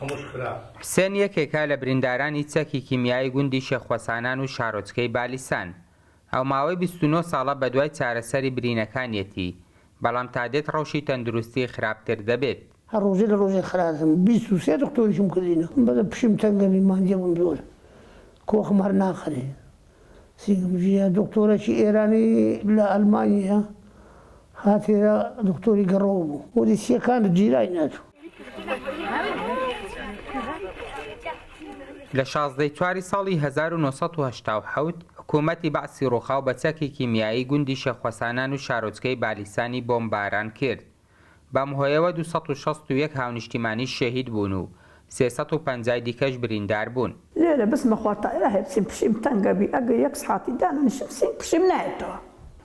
هەمووش خراپ. حوسێن یەکێکە لە بریندارانی چەکی کیمیایی گوندی شێخوەسانان و شارۆچکەی بالیسان. ئەو ماوەی 29 ساڵە بەدوای چارەسەری برینەکانیەتی، بەڵام تادێت ڕەوشی تەندروستی خراپتر دەبێت. هەر ڕۆژێ لە ڕۆژێ خراپم 23 دکتۆریشم کردینە بەدە پشیم تەنگەبی ماندیە بووم زۆر کۆخم هەر ناخەرێ سینگم ژیە دکتۆرەکی ئێرانی لە ئەلمانیا هاتێرە دکتۆری گەڕۆ بوو وتی سیەکانت گیرای ناتوو. لە 16 ی چواری ساڵی 1987 حکوومەتی بەعسی ڕووخاو بە چەکی کیمیایی گوندی شێخوەسانان و شارۆچکەی بالیسانی بۆمباران کرد. بەم هۆیەوە 261 هاونیشتیمانی شەهید بوون و 350 دیکەش بریندار بوون. لێرە بچمە خوار تائیرە هەیە بچیم پشیم تەنگە بی ئەگەر یەک سحاتی دانەنیشم سینگ پشیم نایەتەوە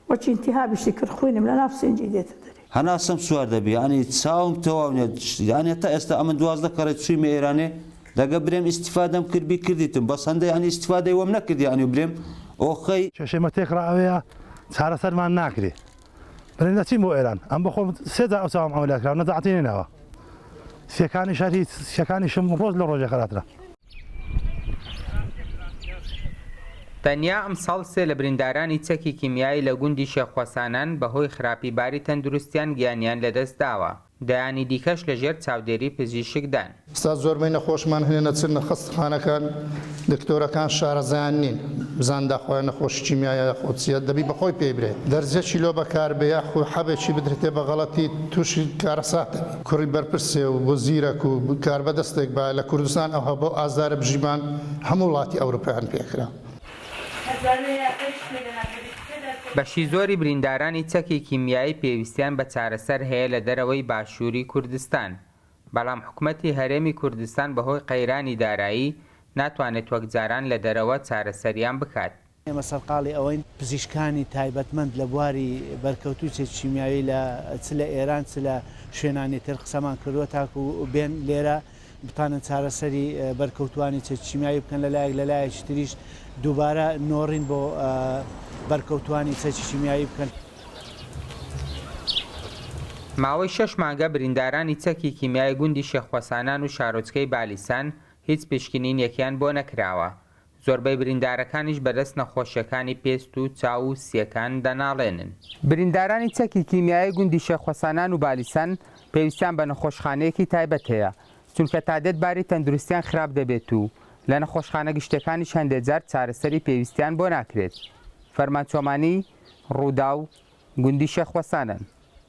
وەکی ئینتیهابیشی کرد خوینم لە ناو سینگی دێتە دەرێ. هەناسەم سوار دەبی یانی چاوم تەواو نیە یانی هەتا ئێستا ئەمن 12 کەڕێ چوویمە ئێرانێ دەگە برێم ئیستیفادەم کردبی کردیتم بەس هەندە یانی ئیستیفادەی وەم نەکرد یانی برێم ئۆخەی. کێشەی مە تێکڕا ئەوەیە چارەسەرمان ناکرێ برێن دەچین بۆ ئێران ئەم بەخۆم سێ جار ئەو چاوم عەمەلیات کراوە نەجاتی نەناوە سیەکانیش هەر هیچ سیەکانیشم ڕۆژ لە ڕۆژێ خەراترە. تەنیا ئەمساڵ سێ لە بریندارانی چەکی کیمیایی لە گوندی شێخوەسانان بەهۆی خراپی باری تەندروستیان گیانیان لەدەستداوە، دەیانی دیکەش لەژێر چاودێری پزیشکدان. ئێستا زۆربەی نەخۆشمان هەنێ نەچن خەستەخانەکان دکتۆرەکان شارەزایان نین بزان داخوایە نەخۆشی کیمیایە یاخۆ چیە دەبی بەخۆی پێی برێ دەرزیەکی لۆ بەکار بێ یاخو حەبێکی بدرێتێ بە غەڵەتی توشی کارەسات دەبی. کوڕی بەرپرسێ و وەزیرەک و کاربەدەستێک بایە لە کوردستان ئەوها بەو ئازارە بژیبان هەموو وڵاتی ئەوروپایان پێکرا. بەشی زۆری بریندارانی چەکی کیمیایی پێویستیان بە چارەسەر هەیە لە دەرەوەی باشووری کوردستان، بەڵام حکومەتی هەرێمی کوردستان بەهۆی قەیرانی دارایی ناتوانێت وەک جاران لە دەرەوە چارەسەریان بکات. ئێمە سەرقاڵی ئەوەین پزیشکانی تایبەتمەند لە بواری بەرکەوتووی چەکی کیمیاوی لە چ لە ئێران چ لە شوێنانی تر قسەمان کردووە تاکو بێن لێرە بتانن چارەسەری بەرکەوتووانی چەکی کیمیاوی بکەن لە لایەک لە لایەکی تریش دووبارە نۆڕین بۆ بەرکەوتووانی چەکی کیمیاوی بکەن. ماوەی شەش مانگە بریندارانی چەکی کیمیایی گوندی شێخوەسانان و شارۆچکەی بالیسان هیچ پشکنینێکیان بۆ نەکراوە، زۆربەی بریندارەکانیش بەدەست نەخۆشیەکانی پێست و چاو و سیەکان دەناڵێنن. بریندارانی چەکی کیمیایی گوندی شێخوەسانان و بالیسان پێویستیان بە نەخۆشخانەیەکی تایبەت هەیە، چونکە تادێت باری تەندروستیان خراپ دەبێت و لە نەخۆشخانە گشتیەکانیش هەندێک جار چارەسەری پێویستیان بۆ ناکرێت. فەرمان چۆمانی، رووداو، گوندی شێخوەسانان.